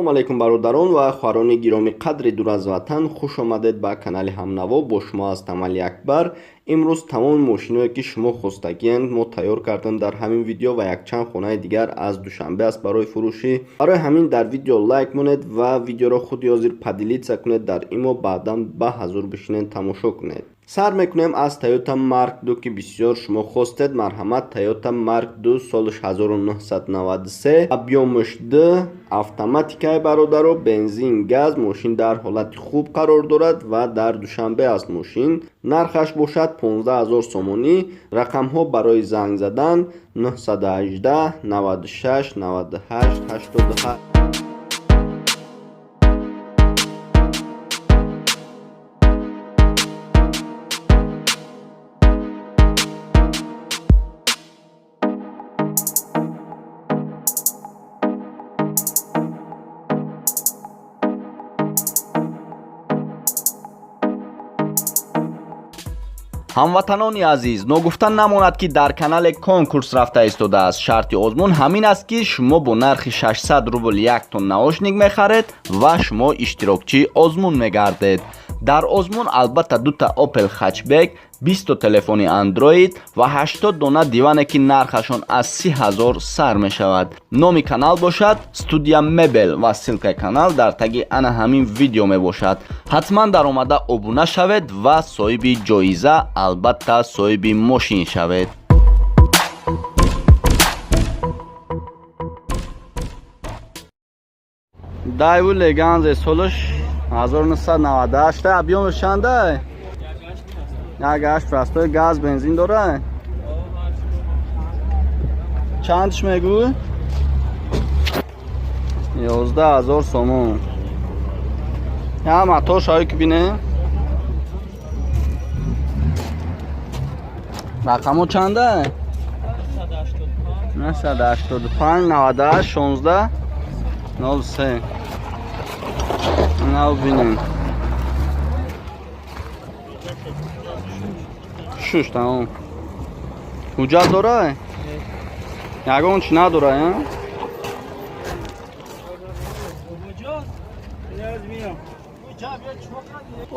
Ассалому алайкум, бародарон ва хоҳарони гиромӣ қадри дур аз ватан. Хуш омадед ба канали Ҳамнаво. Бо шумо ҳастам Али Акбар. Имрӯз тамоми мошиное, ки шумо хостагианд, мо тайёр кардем дар ҳамин видео ва якчанд хонаи дигар аз Душанбе аст барои фурӯшӣ. Барои ҳамин дар видео лайк монед ва видеоро худи ҳозир поделиться кунед дар имо, баъдан ба ҳазур бишинед, тамошо кунед. Сар мекунем аз Toyota Mark 2, ки бисёр шумо хостед. Марҳамат, Toyota Mark 2, солаш 1993, объёмаш 2, автоматикаи, бародаро, бензин, газ. Мошин дар ҳолати хуб қарор дорад ва дар Душанбе аст мошин. Нархаш бошад 15 0 сомонӣ. Рақамҳо барои занг задан 918 96 98 88. Ҳамватанони азиз, ногуфта намонад, ки дар канале конкурс рафта истодааст. Шарти озмун ҳамин аст, ки шумо бо нархи 600 рубл як тонн наушник мехаред ва шумо иштирокчии озмун мегардед. Дар озмун албатта дута Opel Hatchback, 20 телефони Android ва 80 дона диване, ки нархашон аз 30 ҳазор сар мешавад. Номи канал бошад Студия Мебел ва ссылкаи канал дар таги ана ҳамин видео мебошад. Ҳатман даромада обуна шавед ва соҳиби ҷоиза, албатта соҳиби мошин шавед. Daewoo Leganza, солаш 1998, объёмаш чанда? 1,8, простой, газ, бензин дора. Чандш мегӯ? 11 000 сомон. Я мотор шавӣ, ки бине. Рақамо чанда? 985 98 16 03. Нав бинем. Шуш, тамом. Ҳуҷҷат дора? Ягон чи надора, я?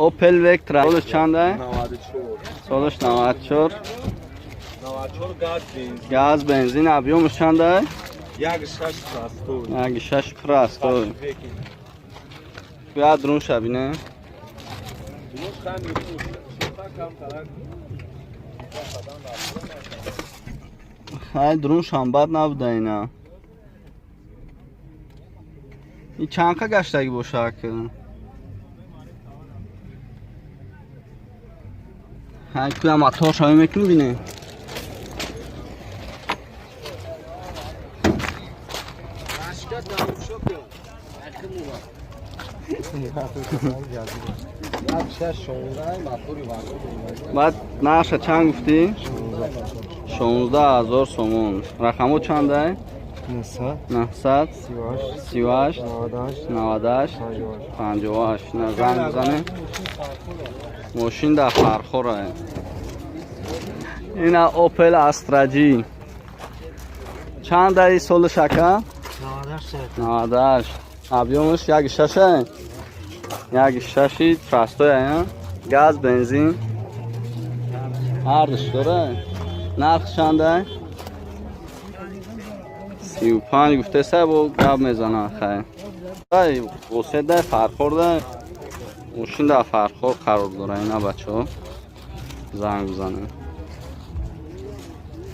Opel Vectra, солаш чанда? Солаш 94. 94, газ, бензин. Газ, бензин, объёмаш чанда? 1,6, простой. 1,6, простой. Я друн шабине. Дунуш хами кам тарак. Ай, друншам бад набуда ина. И чанка гаштаги боша ки? Ҳай, куя мотор шавӣ мекунӣ, бине. Ашка даушо биё. Ахимула. 1,6 16, мотори вагон. Баъд нарша чанд гуфтӣ? 16 000 сомон. Рақамҳо чандай? 938 98 58. На, занг бизанем. Мошин дар Фархора. Ина Opel Astra G. Чандаи солаш, ака? 98. Объёмаш 1,6? 1,6-и простой, газ, бензин ҳардуш дора. Нарх чандай? 35 гуфтеса, бо гап мезана. Хай, Воседа, Фархорда. Мошин дар Фархор қарор дора. Ина, бачаҳо, занг бизанем.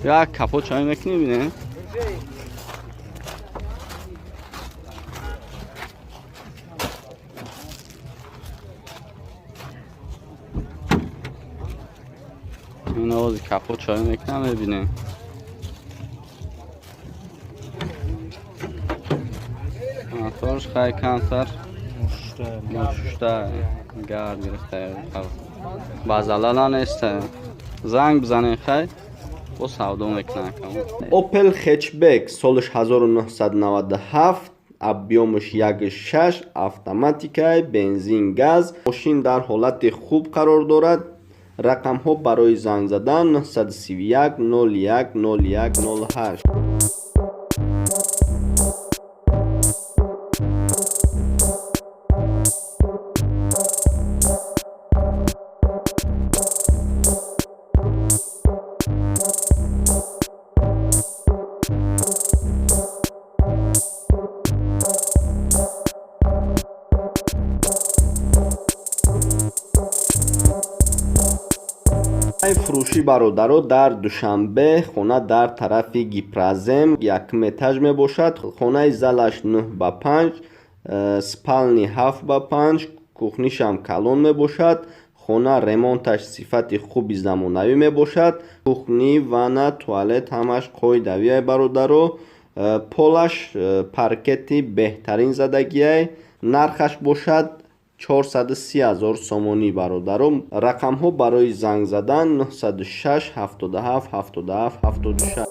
Як капот чай мекунӣ, бинем. Ин овози капот чой мекунам, мебинем. Моторш хай камтар мошушта, гард гирифта, ба залала неста. Занг бизанем, хай, бо савдо мекунам. Opel Hatchback, солаш 1997, объёмаш 1,6, автоматикай, бензин, газ. Мошин дар ҳолати хуб қарор дорад. Рақамҳо барои занг задан 931 01 01 08. Фурӯшӣ бародаро дар Душанбе, хона дар тарафи Гипразем, якум этаж мебошад. Хонаи залаш 9 ба 5, спальни 7 ба 5, кухнишам калон мебошад. Хона ремонташ сифати хуби замонавӣ мебошад. Кухни, ванна, туалет ҳамаш қоидавиай бародаро. Полаш паркети беҳтарин задагиай. Нархаш бошад 430 ҳазор сомонӣ бародаро. Рақамҳо барои занг задан 906 77 77 76.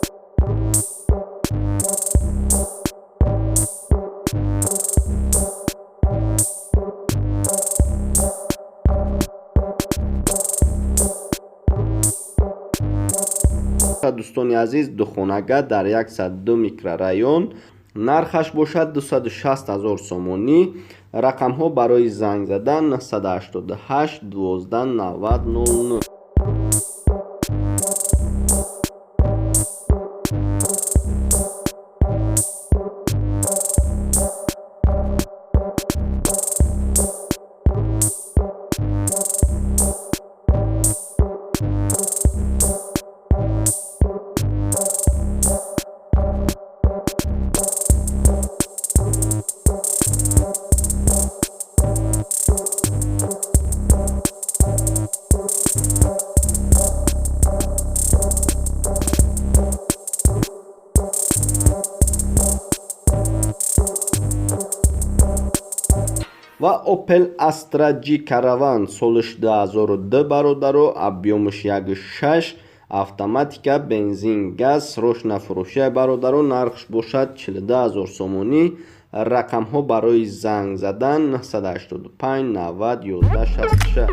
Дӯстони азиз, духонага дар 102 микрорайон, нархаш бошад 260 ҳазор сомонӣ. Рақамҳо барои занг задан 988 12 90 09. Ва Opel Astra G Caravan солиш 2002 бародаро, объёмаш 1,6, автоматика, бензин, газ, срочно фурӯшия бародаро. Нархш бошад 42 ҳазор сомонӣ. Рақамҳо барои занг задан 985 90 11 66.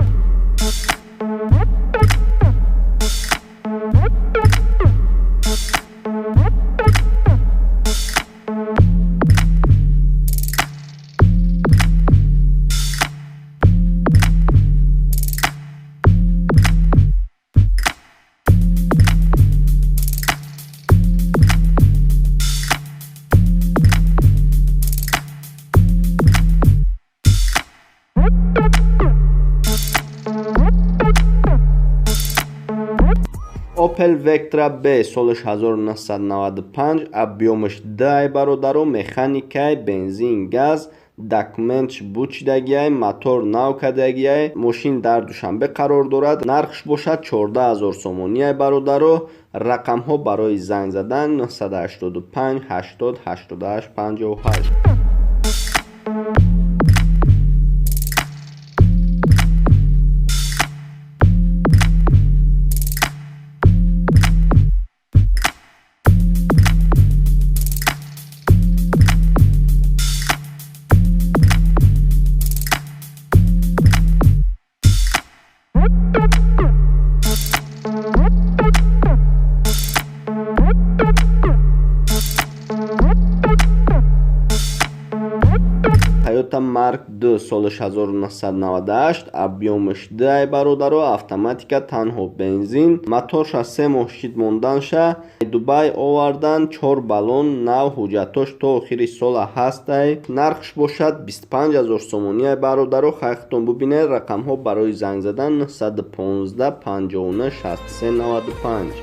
Opel Vectra B солиш 1995, объёмаш 2 бародаро, механикай, бензин, газ, документш бучидагиай, мотор нав кардагиай. Мошин дар Душанбе қарор дорад. Нархш бошад 14 ҳазор сомониай бародаро. Рақамҳо барои занг задан 985 80 88 58. Toyota Mark II солиш 1998, объёмаш 2 бародаро, автоматика, танҳо бензин, моторша 3 моҳ шид монданша, Дубай овардан, чор баллон нав, ҳуҷҷатош то охири сола ҳастай. Нархш бошад 25 ҳазор сомониай бародаро. Хайхтон бубинед. Рақамҳо барои занг задан 915 59 63 95.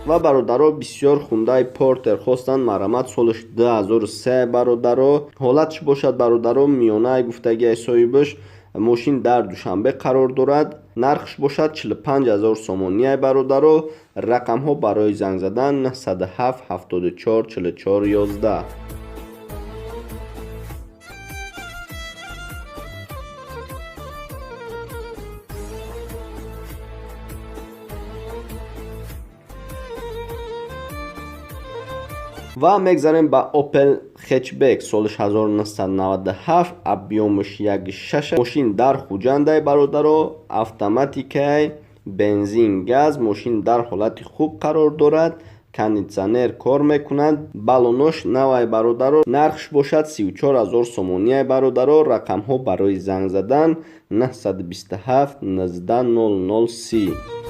Ва бародаро, бисёр Хундай Портер хостанд, марҳамат. Солиш 2003 бародаро, ҳолатш бошад бародаро миёнаи гуфтагиай соҳибаш. Мошин дар Душанбе қарор дорад. Нархш бошад 45 ҳазор сомониай бародаро. Рақамҳо барои занг задан 907 74 44 11. Ва мегзарем ба Opel Hatchback солиш 1997, объёмаш 1,6, мошин дар Хуҷандай бародаро, автоматикай, бензин, газ. Мошин дар ҳолати хуб қарор дорад. Кондитсионер кор мекунад, балонош навай бародаро. Нархш бошад 34 000 сомонияй бародаро. Рақамҳо барои занг задан 927 19 00 30.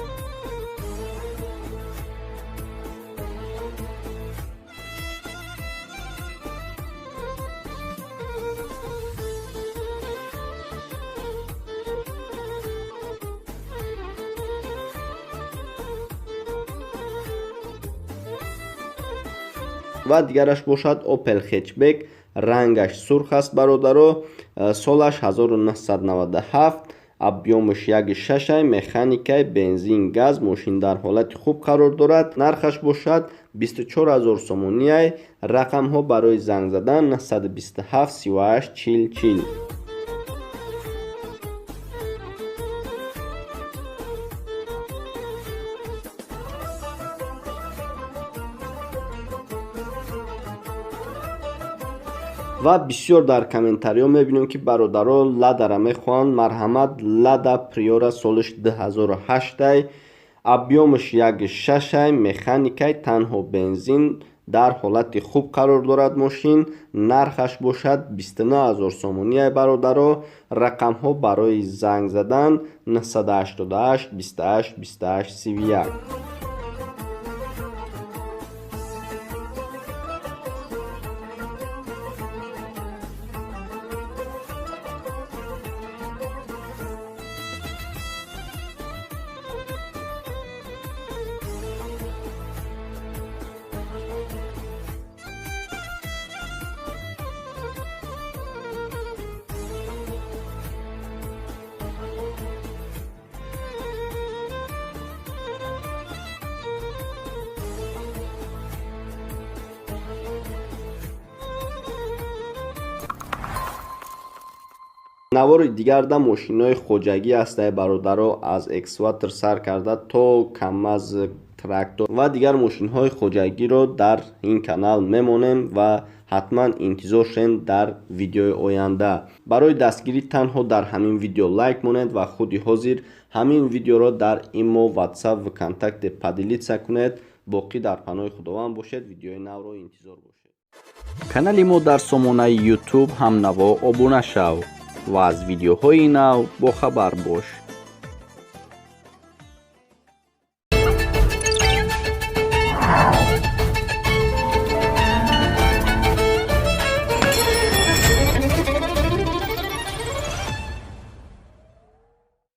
Ва дигараш бошад Opel Hatchback, рангаш сурх аст бародаро, солаш 1997, объёмаш 1,6, механикай, бензин, газ, мошин дар ҳолати хуб қарор дорад. Нархаш бошад 24 000 сомонияй. Рақамҳо барои занг задан 927 38 40 40. Ва бисёр дар комментариҳо мебинем, ки бародаро Ладара мехоҳанд. Марҳамат, Лада Приора, солиш 2008, объёмаш 1,6, механикай, танҳо бензин, дар ҳолати хуб қарор дорад мошин. Нархаш бошад 29 000 сомонияй бародаро. Рақамҳо барои занг задан 988 28 28 31. Навори дигарда мошинҳои хоҷагӣ ҳастаи бародаро, аз экскаватор сар карда то КамАЗ, трактор ва дигар мошинҳои хоҷагиро дар ин канал мемонем ва ҳатман интизор шавем дар видеои оянда. Барои дастгирӣ танҳо дар ҳамин видео лайк монед ва худи ҳозир ҳамин видеоро дар имо, ватсап, ВКонтакте поделиться кунед. Боқӣ дар паноҳи Худованд бошед. Видеои навро интизор бошед. Канали мо дар сомонаи YouTube Ҳамнаво обуна шав ва аз видеоҳои нав бохабар бош.